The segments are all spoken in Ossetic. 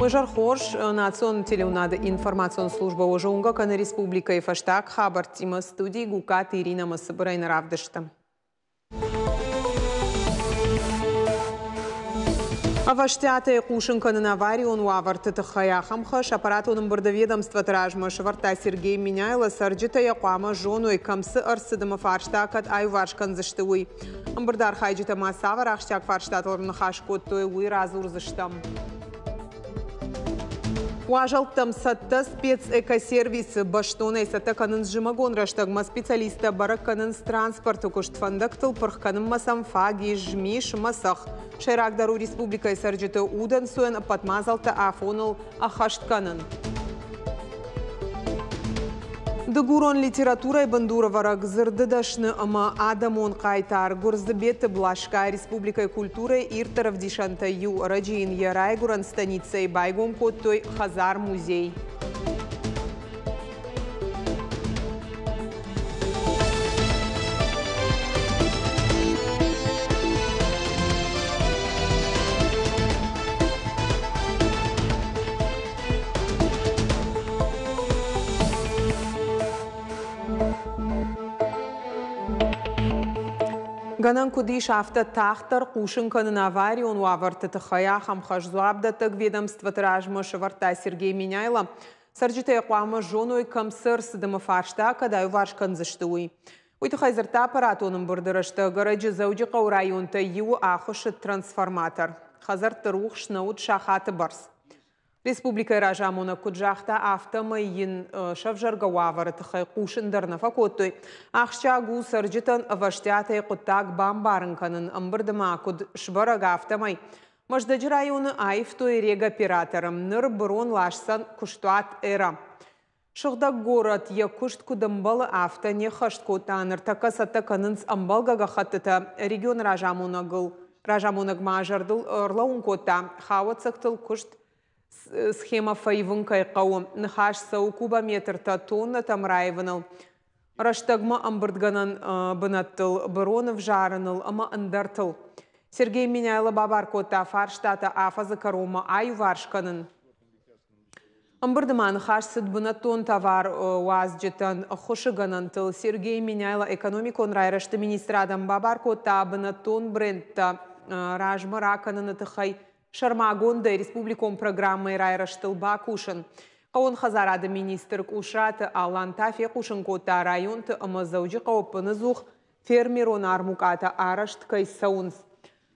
Уе зӕр хорз. Национ телеуынынады информацион службӕ уӕ зонгӕ кӕны республикӕйы фӕстаг хабӕрттимӕ. Студийы Гугкаты Иринӕ ӕмӕ цыбырӕй нӕ равдысты. Ӕвӕстиатӕй хъусын кӕнын аварион уавӕрты тыххӕй ахӕм хӕс аппаратон ӕмбырды ведомствоты размӕ сӕвӕрдта Сергей Меняйло. Цӕрджытӕ йӕ хъуамӕ зоной, кӕм цы ӕрцыд ӕмӕ фарста кӕд аиуварс кӕндзысты, уый. Ӕмбырды архайджытӕ ма цавӕр ахсджиаг фарстатыл ӕрныхас кодтой, уый радзурдзыстӕм. Уазӕлттӕм цӕттӕ спецэкосервисы бӕстонӕй цӕттӕ кӕнынц зымӕгон рӕстӕгмӕ. Специалисттӕ бӕрӕг кӕнынц транспорты куыст фӕндӕгтыл пырх кӕнынмӕ сӕм фаг ис змис ӕмӕ цӕхх. Сӕйрагдӕр у республикӕйы цӕрджыты удӕнцойӕн ӕппӕт мадзӕлттӕ афоныл ӕххӕст кӕнын. Дыгурон литературӕйы бындурӕвӕрӕг, дзырды дӕсны ӕмӕ адӕмон хъайтар Гуырдзыбеты Блашка республикӕйы культурӕйы ирддӕр ӕвдисӕнтӕй иу. Ӕрӕджы йын йӕ райгуырӕн станицӕйы байгом кодтой хӕдзар-музей. Гӕнӕн куыд ис, афтӕ тагъддӕр хъусын кӕнын аварион уавӕрты тыххӕй ахӕм хӕс дзуапдӕттӕг ведомствоты размӕ сӕвӕрдта Сергей Меняйло. Цӕрджытӕ хъуамӕ зоной, кӕм цы ӕрцыд ӕмӕ фарста кӕд аиуварс кӕндзысты, уый. Уый тыххӕй дзырдта аппаратон ӕмбырды рӕстӕг ӕрӕджы Дзӕуджыхъӕуы районтӕй иуы ахуыссыд трансформатор. Хӕдзӕртты рухс нӕ уыд сахаты бӕрц. Республикӕйы разамонӕг куыд загъта, афтӕмӕй йын сӕвзӕргӕ уавӕры тыххӕй хъусын дӕр нӕ фӕкодтой. Ахсджиаг у цӕрджытӕн ӕвӕстиатӕй хъуыддаг бамбарын кӕнын. Ӕмбырды ма куыд сбӕрӕг, афтӕмӕй Мӕздӕджы районы аивтой регоператоры. Ныр бырон ласдзӕн куыстуат «Эра». Сыгъдӕг горӕт йӕ куыст куыд ӕмбӕлы, афтӕ не ххӕст кодта. Ныртӕккӕ цӕттӕ кӕнынц ӕмбӕлгӕ гӕххӕттытӕ. Регионы разамонӕгыл разамонӕг ма зӕрдыл ӕрлӕууын кодта, хауӕццӕгтыл куыст схемӕ фӕивын кӕй хъӕуы. Ныхас цӕуы кубометртӕ тоннӕтӕм раивыныл, рӕстӕгмӕ ӕмбырдгӕнӕн бынӕттыл бырон ӕвзарыныл ӕмӕ ӕндӕртыл. Сергей Меняйло бабар кодта фарстатӕ афӕдзы кӕронмӕ аиуварс кӕнын. Ӕмбырды ма ныхас цыд бынӕттон товаруадзджытӕн ӕххуысы гӕнӕнтыл. Сергей Меняйло экономикон райрӕзты министрадӕн бабар кодта бынӕттон брендтӕ размӕ ракӕныны тыххӕй сӕрмагондӕй республикон программӕйы райрӕзтыл бакусын. Хъӕууон хӕдзарады министр Къусраты Алан та фехъусын кодта, районты ӕмӕ Дзӕуджыхъӕуы ӕппынӕдзух фермерон армукъатӕ арӕзт кӕй цӕуынц.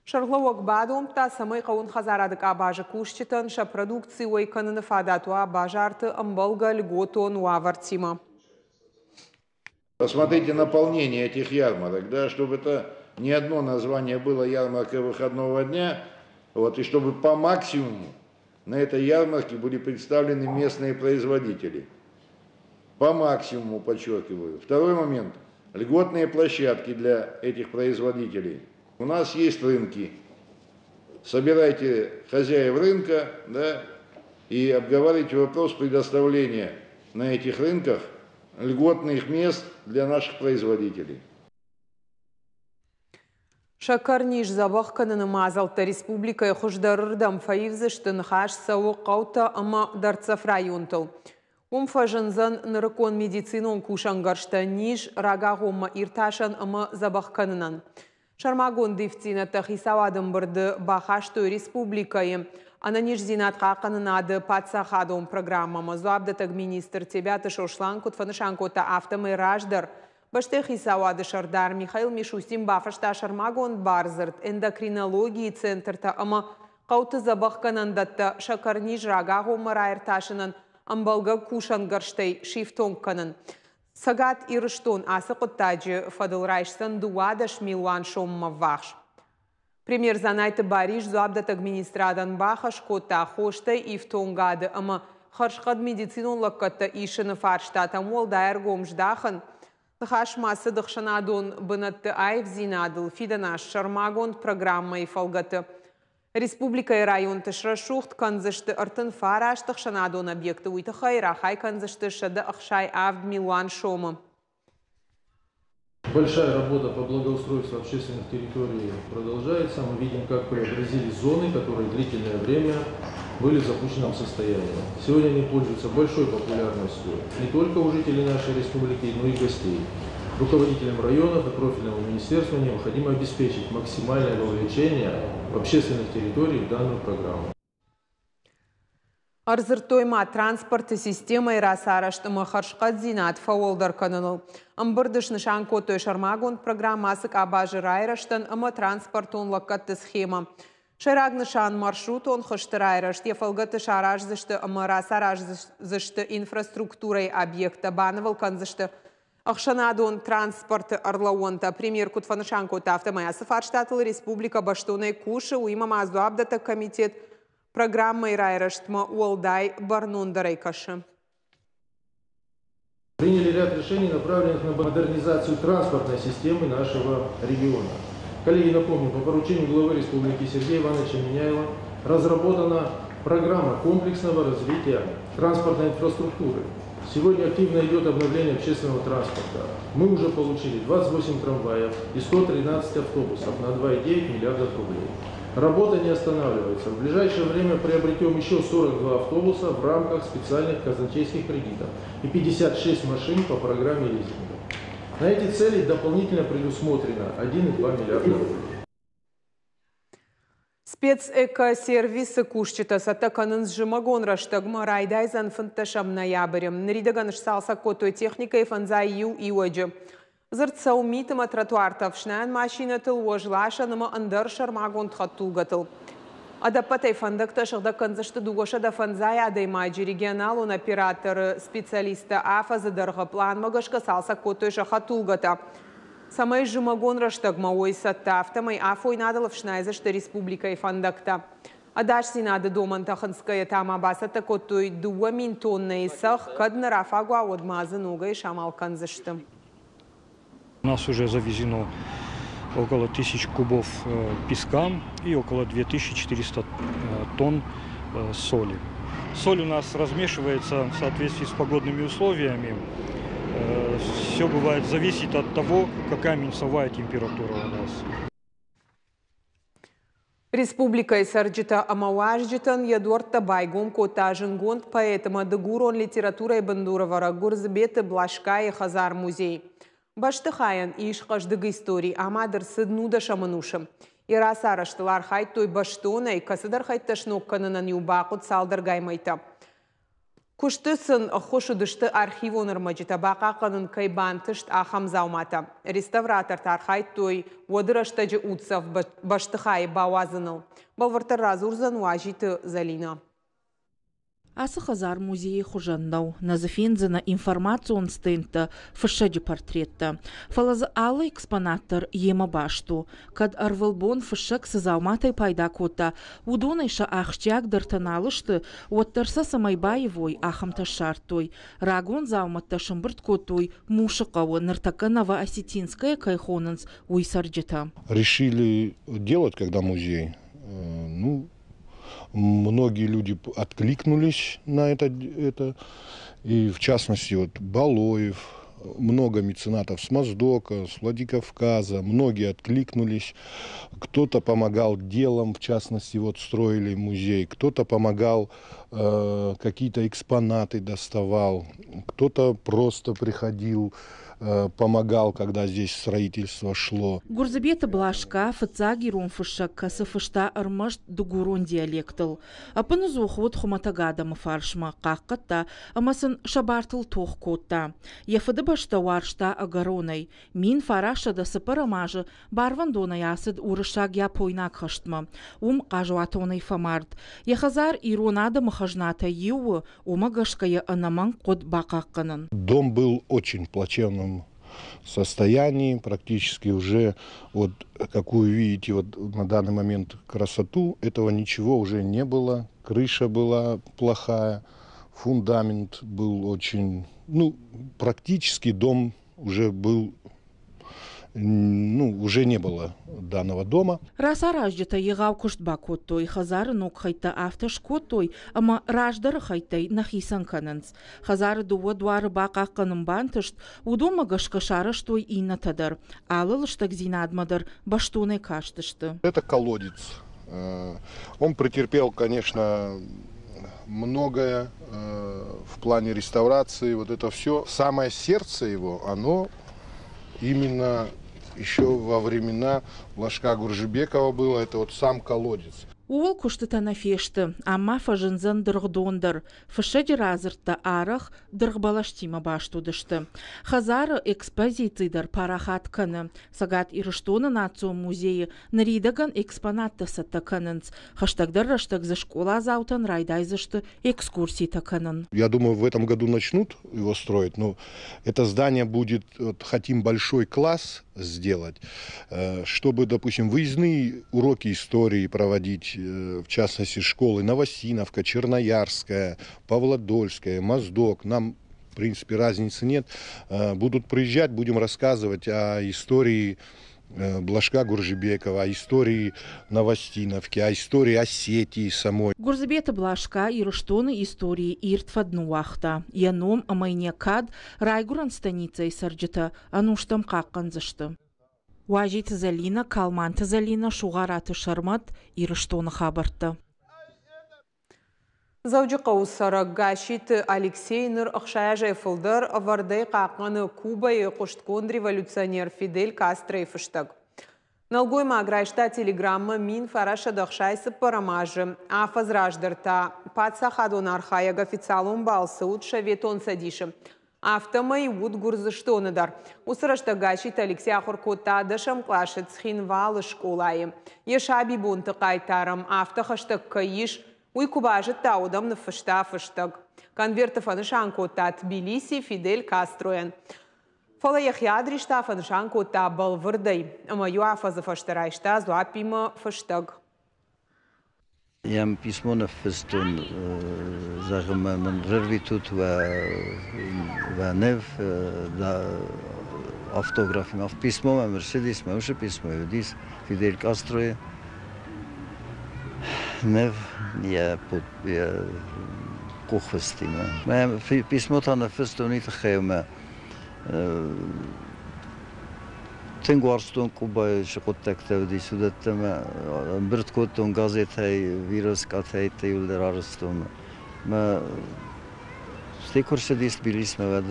Сӕргълӕууӕг бадомдта, цӕмӕй хъӕууон хӕдзарады къабазы кусджытӕн сӕ продукци уӕй кӕныны фадат уа базарты ӕмбӕлгӕ льготон уавӕртимӕ. Посмотрите наполнение этих ярмарок, да, чтобы это не одно название было ярмарка выходного дня, вот, и чтобы по максимуму на этой ярмарке были представлены местные производители. По максимуму, подчеркиваю. Второй момент. Льготные площадки для этих производителей. У нас есть рынки. Собирайте хозяев рынка, да, и обговаривайте вопрос предоставления на этих рынках льготных мест для наших производителей. Сӕкӕрниз дзӕбӕх кӕныны мадзӕлттӕ республикӕйы хуыздӕрырдӕм фӕивдзысты. Ныхас цӕуы хъӕутӕ ӕмӕ дӕрддзӕф районтыл. Уым фӕзындзӕн нырыккон медицинон кусӕнгӕрзтӕ низ рагагъоммӕ иртасӕн ӕмӕ дзӕбӕх кӕнынӕн. Сӕрмагонд ивддзинӕдтӕ хицауады ӕмбырды бахастой республикӕйы ӕнӕниздзинад хъахъхъӕнынады паддзахадон программӕмӕ. Дзуапдӕттӕг министр Тебиаты Сослан куыд фӕнысан кодта, афтӕмӕй раздӕр бӕстӕйы хицауады сӕрдар Михаил Мишустин бафыста сӕрмагонд бардзырд эндокринологийы центртӕ ӕмӕ хъӕуты дзӕбӕхгӕнӕндӕттӕ сӕкӕрниз рагагъоммӕ раиртасынӕн ӕмбӕлгӕ кусӕнгӕрзтӕй сифтонг кӕнын. Цӕгат Ирыстон ацы хъуыддаджы фӕдыл райсдзӕн 12 милуан соммӕ ввахс. Премьер Дзанайты Барис дзуапдӕттӕг министрадӕн бахӕс кодта хостӕй ифтонгады ӕмӕ хӕрзхъӕд медицинон лӕггӕдтӕ исыны фарстатӕм уӕлдай ӕргом здахын. Ныхас ма цыд ӕхсӕнадон бынӕтты аивдзинадыл фидӕн аз сӕрмагонд программӕйы фӕлгӕты. Республикӕйы районты срӕсугъд кӕндзысты 39 ӕхсӕнадон объекты, уый тыххӕй рахай кӕндзысты 167 милуан сомы. Большая работа по благоустройству общественных территорий продолжается. Мы видим, как преобразились зоны, которые длительное время были в запущенном состоянии. Сегодня они пользуются большой популярностью не только у жителей нашей республики, но и гостей. Руководителям районов и профильному министерству необходимо обеспечить максимальное вовлечение общественных территорий в данную программу. Ӕрдзырдтой ма транспорты системӕйы рацарӕзт ӕмӕ хӕрзхъӕддзинад фӕуӕлдӕр кӕныныл. Ӕмбырды снысан кодтой сӕрмагонд программӕ ацы къабазы райрӕзтӕн ӕмӕ транспортон лӕггӕдты схемӕ. Сӕйраг нысан маршрутон хызты райрӕзт йӕ фӕлгӕты сараздзысты ӕмӕ рацараздзысты инфраструктурӕйы объекттӕ, банывыл кӕндзысты ӕхсӕнадон транспорты ӕрлӕууӕнтӕ. Премьер куыд фӕнысан кодта, афтӕмӕй ацы фарстатыл республикӕ бӕстонӕй кусы, уыимӕ ма дзуапдӕттӕг комитет программӕйы райрӕзтмӕ уӕлдай бӕрнондӕрӕй кӕсы. Приняли ряд решений, направленных на модернизацию транспортной системы нашего региона. Коллеги, напомню, по поручению главы республики Сергея Ивановича Меняйло разработана программа комплексного развития транспортной инфраструктуры. Сегодня активно идет обновление общественного транспорта. Мы уже получили 28 трамваев и 113 автобусов на 2,9 миллиардов рублей. Работа не останавливается. В ближайшее время приобретем еще 42 автобуса в рамках специальных казначейских кредитов и 56 машин по программе лизинга. На эти цели дополнительно предусмотрено 1,2 миллиарда рублей. Спецэкосервисы кусджытӕ цӕттӕ кӕнынц зымӕгон рӕстӕгмӕ, райдайдзӕн 15 ноябры. Ныридӕгӕн сцалцӕг кодтой техникӕйы 51 иуӕджы. Дзырд цӕуы мит ӕмӕ тротуартӕ ӕфснайӕн машинӕтыл, уӕзласӕн ӕмӕ ӕндӕр сӕрмагонд хӕдтулгӕтыл. Ӕдӕппӕтӕй фӕндӕгтӕ сыгъдӕг кӕндзысты 250 адӕймаджы. Регионалон операторы специалисттӕ афӕдзы дӕргъы пъланмӕ гӕсгӕ цалцӕг кодтой сӕ хӕдтулгӕтӕ, цӕмӕй зымӕгон рӕстӕгмӕ уой цӕттӕ, афтӕмӕй афойнадыл ӕфснайдзысты республикӕйы фӕндӕгтӕ. Ӕдасдзинады домӕнтӕ хынцгӕйӕ та ма бацӕттӕ кодтой 2000 тоннӕйы цӕхх, кӕд нӕ рафаг уа, уӕд ма дзы ногӕй самал кӕндзысты. У нас уже завезено около 1000 кубов песка и около 2400 тонн соли. Соль у нас размешивается в соответствии с погодными условиями. Все бывает зависит от того, какая минусовая температура у нас. Республикӕйы цӕрджытӕ ӕмӕ уазджытӕн йӕ дуӕрттӕ байгом кодта зындгонд поэт ӕмӕ дыгурон литературӕйы бындурӕвӕрӕг Гуырдзыбеты Блашкайы хӕдзар-музей. Бӕстыхайӕн ис хъӕздыг истори, амад ӕрцыд 19-ӕм ӕнусы. Йӕ рацарӕзтыл архайдтой бӕстонӕй, кӕцыдӕр хӕйттӕ сног кӕнынӕн-иу бахъуыд цалдӕргай мӕйтӕ. Куысты сын ӕххуыс уыдысты архивон ӕрмӕджытӕ бахъахъхъӕнын кӕй бантыст, ахӕм дзауматӕ. Реставратортӕ архайдтой уӕды рӕстӕджы уддзӕф бӕстыхайы бауадзыныл. Бӕлвырддӕр радзурдзӕн Уазиты Зӕлинӕ. Ацы хӕдзар музейы хуызӕн нӕу, нӕ дзы фендзынӕ информацион стендтӕ, фыссӕджы портреттӕ. Фӕлӕ дзы алы экспонат дӕр йемӕ баст у. Кӕд ӕрвылбон фыссӕг цы дзауматӕй пайда кодта, уыдонӕй сӕ ахсджиагдӕртӕ нал сты, уӕддӕр сӕ цӕмӕй баивой, ахӕмтӕ ссардтой. Рагон дзаумӕттӕ сӕмбырд кодтой Мусы хъӕуы, ныртӕккӕ Новоосетинская кӕй хонынц, уый цӕрджытӕ. Решили делать, когда музей, ну, многие люди откликнулись на это, и в частности вот Балоев, много меценатов с Моздока, с Владикавказа, многие откликнулись, кто-то помогал делом, в частности вот строили музей, кто-то помогал, какие-то экспонаты доставал, кто-то просто приходил, помогал, когда здесь строительство шло. Гуырдзыбеты Блашка фыццаг ирон фыссӕг, кӕцы фыста ӕрмӕст дыгурон диалектыл. Ӕппынӕдзух уыд хуымӕтӕг адӕмы фарсмӕ, хъахъхъӕдта ӕмӕ сын сӕ бартыл тох кодта. Йӕ фыдыбӕстӕ уарзта ӕгӕронӕй. 1904 азы барвӕндонӕй ацыд уырыссаг-япойнаг хӕстмӕ. Уым хъазуатонӕй фӕмард. Йӕ хӕдзар ирон адӕмы хӕзнатӕй иу у, уымӕ гӕсгӕ йӕ ӕнӕмӕнг хъуыд бахъахъхъӕнын. Дом был очень в плачевном состоянии, практически уже, вот, какую видите вот на данный момент красоту, этого ничего уже не было. Крыша была плохая, фундамент был очень, ну, практически дом уже был, ну, уже не было данного дома. Рацаразджытӕ егъау куыст бакодтой, хӕдзары ног хӕйттӕ афтӕ скодтой, ӕмӕ раздӕры хӕйттӕй нӕ хицӕн кӕнынц. Хӕдзары дыууӕ дуары бахъахъхъӕнын бантыст, уыдонмӕ гӕсгӕ сарӕзтой иннӕтӕ дӕр. Алы лыстӕгдзинадмӕ дӕр бӕстонӕй кастысты. Это колодец. Он претерпел, конечно, многое в плане реставрации, вот это все. Самое сердце его, оно именно еще во времена Блажка Гуржибекова было, это вот сам колодец. Ууыл куыстытӕ нӕ фесты, ам ма фӕзындзӕн дыргъдон дӕр. Фыссӕджы радзырдтӕ арӕх дыргъбӕлӕстимӕ баст уыдысты. Хӕдзары экспозици дӕр парахат кӕны. Цӕгат Ирыстоны национ музейы ныридӕгӕн экспонаттӕ цӕттӕ кӕнынц. Хӕстӕгдӕр рӕстӕг дзы скъоладзаутӕн райдайдзысты экскурситӕ кӕнын. Я думаю, в этом году начнут его строить, но это здание будет, вот, хотим большой класс сделать, чтобы, допустим, выездные уроки истории проводить, в частности, школы Новосиновка, Черноярская, Павлодольская, Моздок. Нам, в принципе, разницы нет. Будут приезжать, будем рассказывать о истории Блажка Гуржибекова, о истории Новостиновки, о истории Осетии самой. Гуырдзыбеты Блашка Ирыстоны историйы ирд фӕд ныууагъта. Йӕ ном ӕмӕ йын йӕ кад райгуырӕн станицӕйы цӕрджытӕ ӕнустӕм хъахъхъӕндзысты. Уазиты Зӕлинӕ, Калманты Зӕлинӕ, Сугъараты Сӕрмӕт, Ирыстоны хабӕрттӕ. Дзӕуджыхъӕуы цӕрӕг Гасситы Алексей ныр 60 азӕй фылдӕр ӕвӕрдӕй хъахъхъӕны Кубӕйы хъуыстгонд революционер Фидель Кастройы фыстӕг. Нӕлгоймаг райста телеграммӕ 1964 азы. Афӕдз раздӕр та паддзахадон архайӕг официалон балцы уыд Советон Цӕдисы. Афтӕмӕй уыд Гуырдзыстоны дӕр. Уыцы рӕстӕг Гасситы Алексей ахуыр кодта дӕсӕм къласы Цхинвалы скъолайы. Йӕ сабибонты хъайтарӕм афтӕ хӕстӕг кӕй ис, уый куы базыдта, уӕд ӕм ныффыста фыстӕг. Конверты фӕнысан кодта Тбилиси Фидель Кастройӕн. Фӕлӕ йӕхи адрис та фӕнысан кодта бӕлвырдӕй. Ӕмӕ иу афӕдзы фӕстӕ райста дзуаппимӕ фыстӕг. Йӕм писмо ныффыстон, зӕгъынмӕ мын рарвитут уӕ ныв автографимӕ. Писмо мӕм ӕрцыдис, мӕ уыцы писмо уыдис Фидель Кастройы ныв йӕ къухфыстимӕ. Мӕ писмо та ныффыстон уый тыххӕй, ӕмӕ Тынг уарзтон Кубӕйы цы хъуыддӕгтӕ уыдис, уыдӕттӕ ӕмӕ ӕмбырд кодтон газетӕй, вироскъатӕйттӕ иууылдӕр арӕзтон. Мӕ стӕй куы рцыдис Тбилисмӕ, уӕд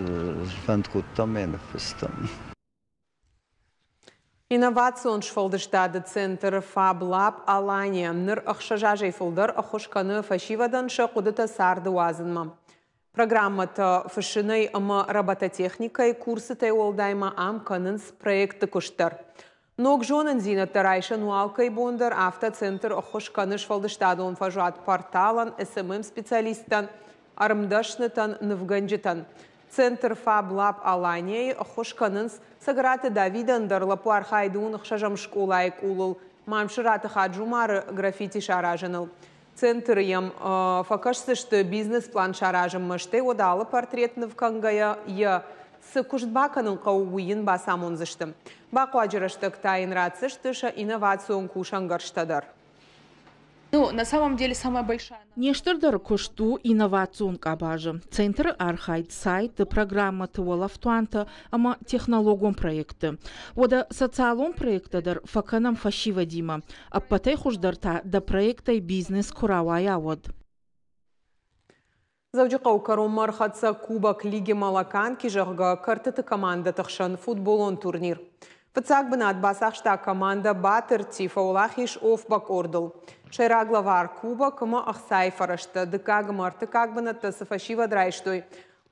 фӕнд кодтам ӕмӕ ныффыстам. Инновацион сфӕлдыстады центр FabLab Алания ныр 6 азӕй фылдӕр ӕххуыс кӕны фӕсивӕдӕн сӕ хъуыдытӕ царды уадзынмӕ. Программӕтӕ фыссынӕй ӕмӕ робототехникӕйы курсытӕй уӕлдай ма ам кӕнынц проектты куыст дӕр. Ног зонындзинӕдтӕ райсын у алкӕй бон дӕр, афтӕ центр ӕххуыс кӕны сфӕлдыстадон фӕзуат порталӕн, SMM-специалисттӕн, ӕрмдӕснытӕн, нывгӕнджытӕн. Центр FabLab Алания-йы ӕххуыс кӕнынц Цӕгӕраты Давидӕн дӕр лӕппу архайды у ӕхсӕзӕм скъолайы къулыл Мамсыраты Хаджумары граффити саразыныл. Центры йӕм фӕкӕсдзысты бизнес-план саразынмӕ, стӕй уӕд алы портрет ныв кӕнгӕйӕ йӕ цы куыст бакӕнын хъӕуы, уый йын бацамондзысты. Бахъуаджы рӕстӕг та йын ратдзысты сӕ инновацион кусӕнгӕрзтӕ дӕр. Ну, на самом деле, самая большая... Не стырдӕр куыст у инновацион къабазы. Центры архайд сайтты, программӕты, уӕлӕфтуантӕ ӕмӕ технологон проектты. Уӕдӕ социалон проекттӕ дӕр фӕкӕнӕм фӕсивӕдимӕ. Ӕппӕтӕй хуыздӕр та дӕ проектӕй бизнес куы рауайа, уӕд. Дзӕуджыхъӕуы кӕронмӕ ӕрхӕццӕ Кубок Лиги Малаканки, зӕгъгӕ, кӕртыты командӕты хсӕн футболон турнир. Фыццаг бынат бацахста командӕ Батырти, фӕуӕлахиз Офба къордыл. Сӕйраг лӕвар кубок ӕмӕ ӕхцайы фӕрӕзтӕ. Дыккаг ӕмӕ ӕртыккаг бынӕттӕ цы фӕсивӕд райстой,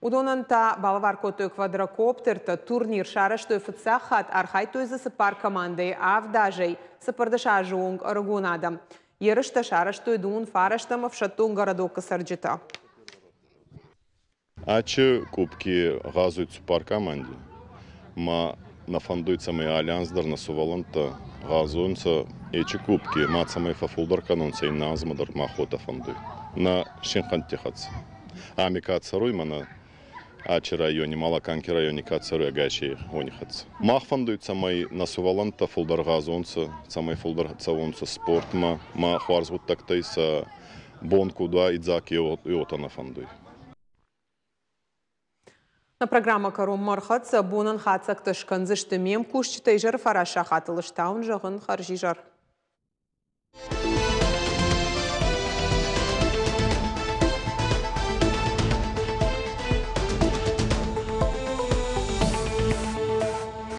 уыдонӕн та балӕвар кодтой квадрокоптертӕ. Турнир сарӕзтой фыццаг хатт, архайдтой дзы 4 командӕйы 7 азӕй 14 азы онг ӕрыгон адӕм. Ерыстӕ сарӕзтой 19-ӕм ӕфсӕддон городокы цӕрджытӕ. Ачы кубки гъазуй цуппар команди. Ма нӕ фӕндуй, цӕмӕй Альянс дӕр нӕ сувӕллӕнттӕ гъазунцӕ ечи кубки, ма цӕмӕй фӕффулдӕр кӕнонцӕ иннӕ анзмӕ дӕр мах уотӕ фӕндуй. Нӕ синхӕнтти хӕццӕ. Ами ка цӕруй, мӕнӕ Ачи райони, Малаканки райони ка цӕруй ӕгасей уони хӕццӕ. Мах фӕндуй, цӕмӕй нӕ сувӕллӕнттӕ фулдӕр гъазонцӕ, цӕмӕй фулдӕр цӕуонцӕ спортмӕ, ма хуарз гъуддӕгтӕй сӕ бон куд уа, идзаг уотӕ нӕ фӕндуй. Нӕ программӕ кӕронмӕ ӕрхӕццӕ. Бонӕн хатдзӕгтӕ скӕндзысты ме мкусджытӕ изӕры 9 сахатыл. Ӕз та уын зӕгъын хӕрзизӕр.